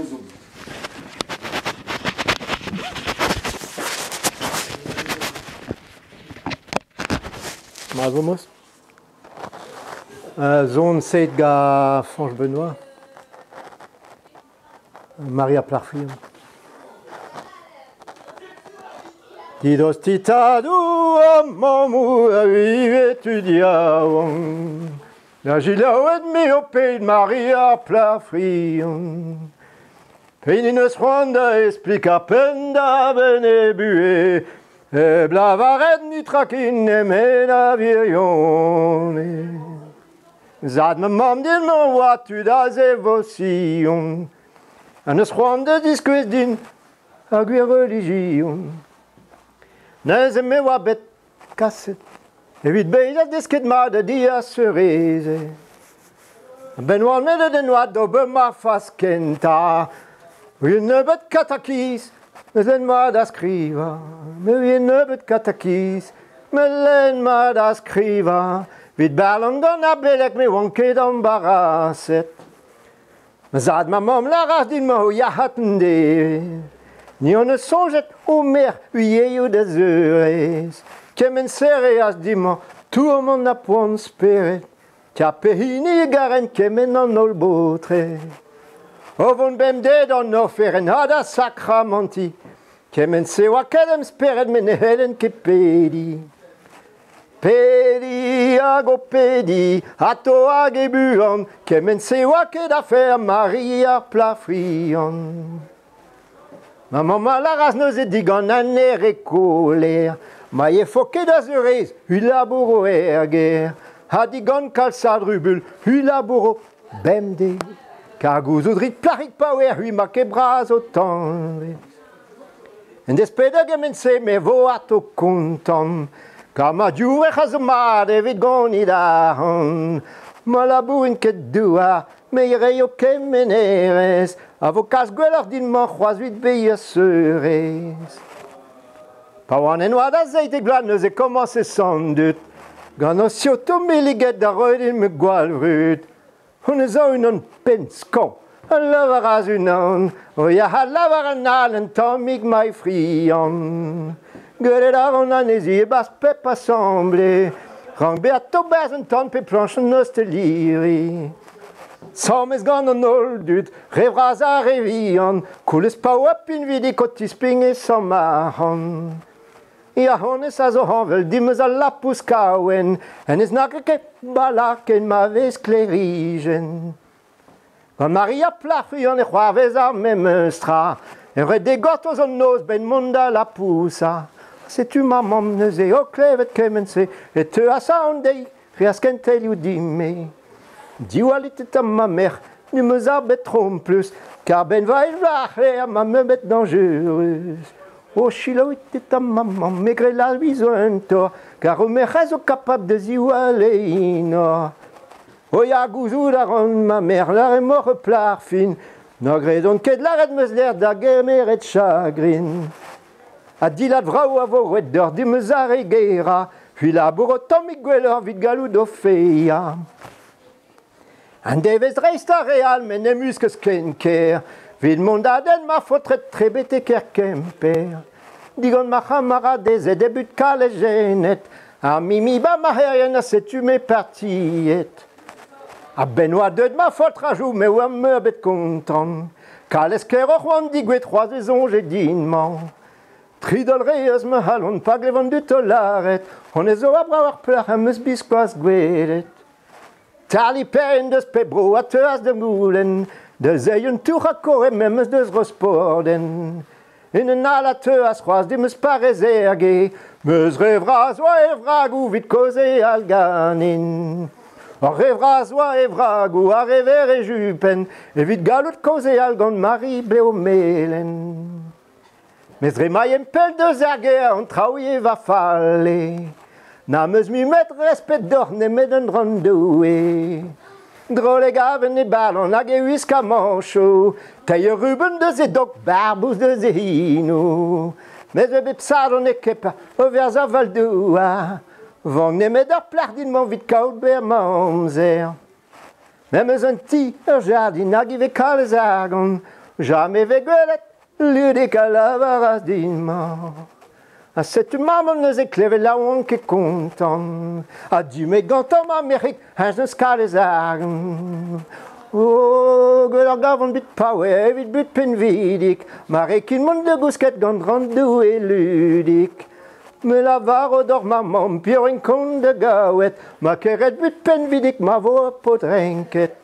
Roazhon. Ma zo 'meus. Zon sed gant Fañch Benoît. Maria Plac'h-Vihan. Didosti tadoù ha mammoù a vive tud yaouank. Da selaouet me ho ped Maria Plac'h-Vihan. Pehini 'neus c'hoant da esplikañ penn-da-benn he buhez hep lavaret netra ken nemet ar wirionez. Zad ma mamm din ma oa tud a zevosion ha 'neus c'hoant da ziskouez din ar gwir relijion. Neuze me oa bet kaset evit bezañ desket mat da di ar seurezed. A-benn oan aet en oad d'ober ma fas kentañ. Un nebeud katakiz, me lenn mat da skrivañ. Me un nebeud katakiz, me lenn mat da skrivañ. Evit barlant gant ar beleg me oan ket ambaraset. Ma zad, ma mamm lâras din ma ho yac'had un devezh. Ni hon eus soñjet ho merc'h uieioù da seurez. Kement-se reas din-mañ tourmant ha poan-spered. Ka pehini e garen kement an holl baotred. O vont bemdez d'an oferenn ha da sakramantiñ. Kement-se oa ket em spered met ne c'hellen ket pediñ. Pediñ hag o pediñ, atao hag e buan, kement-se oa ket afer Mari ar plac'h-vihan. Ma mamm a lâras neuze digant an ere koler Ma efo ket a seurez, hu labouro er gêr Ha digant kalz a drubul, hu labouro bemdez Kar gouzout rit plac'hig paour, hui ma ket bras ho tanvez En desped da gement-se me vo ato kontant Kar ma div a zo mat evit gonit arc'hant Ma labourin ket douar, me reio kemenerez A vo kalz gwelloc'h din-mañ c'hoazh 'vit bezañ seurez. Pa oan en oad a 17 vloaz neuze komañse an dud Gant o siotoù milliget da roiñ din ma gwall vrud. Honnezh zo unan penn-skañv a lavaras unan O ya a lavar an all un tammig ma friant. Gwelet a ran anezhi e-barzh pep asamble Rank bezañ toberzh un tamm pe plañch an osteliri. Sammes gant an holl dud, re vras ha re vihan, koulz pa oa pinvidik o tispign e samm arc'hant. Ya, honnezh a zo heñvel dimeus al lapous kaouenn, hennezh n'a ket balakenn ma vez sklêrijenn. Gant Maria plac'h vihan e c'hoarvez ar memes tra, e ret d'he gortoz an noz 'benn mont da lapousa. Setu ma mamm neuze o klevet kement-se e teuas aon dezhi, reas kentelioù din-me. Diwallit eta ma merc'h, n'em eus bet tromplus, kar 'benn va e ma memet dañjerus. O selaouit eta ma mamm, me gred la zo un tor, kar ho merc'h a zo kapabl da ziwall e enor. O ya, gouzout a ran ma merc'h, lâret emaoc'h ur plac'h fin, na gredont ket lâret 'm eus lec'h da gemeret chagrin. Ha dilhad vrav a vo roet deoc'h dimeus ar re gaerañ, c'hwi labouro tammig gwelloc'h 'vit gallout o faeañ. An devezh dreist ar re all m'en em wiskas ken ker, 'vit mont da denn ma faotred tre betek kêr Kemper. Digant ma c'hamaradezed e but kalejennet, ha mimi ba marc'herien ha setu me partiet. A-benn oa deuet ma faotrajoù me oa meurbet kontant. Kalez keroc'h oan digouet c'hoazh e soñje din-mañ. Tridal reas ma c'halon pa glevan dud o lâret honnezh zo a brav ar plac'h am eus biskoazh gwelet. Charlie Perrin deus pep bro a teuas da goulenn da zeiz un tour ha kore memes deus Rosporden. En un all a teuas c'hoazh dimeus parrez Erge, meus re vras oa e vragoù 'vit kaozeal ganin. Ar re vras oa e vragoù ha re verr e jupenn evit gallout kaozeal gant Mari Bleomelen. Mes dre ma eo pell deus ar gêr an traoù eo va falle. N'am eus mui met respet deoc'h nemet un dran Doue. Drol e gaven e balon hag e wiskamanchoù, teir rubenn deus e dok, barbouz deus e hinoù. Mes e bep sadorn e kepa o verzañ val-douar. Vank nemet ur plac'h din-mañ 'vit kaout berr ma amzer. Me'm eus un ti, ur jardin hag ivez kalz argant. James 've gwelet Ludig a lavaras din-mañ. Ha setu ma mamm neuze klevet la oan ket kontant. Ha du-me gantañ ma merc'hig eñ 'neus kalz argant. Oh, gwelloc'h gavan but paour evit but pinvidik, ma rekin mont da gousket gant ran Doue ludik. Me lavaro d'hor ma mamm piv en kont da gaouet, ma keret but pinvidik ma vo paotr renket.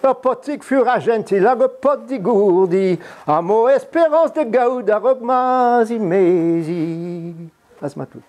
Ur paotrig fur ha jentil hag ur paotr digourdi, ha mo esperañs da gaout a-raok ma zimezi. Az ma tout.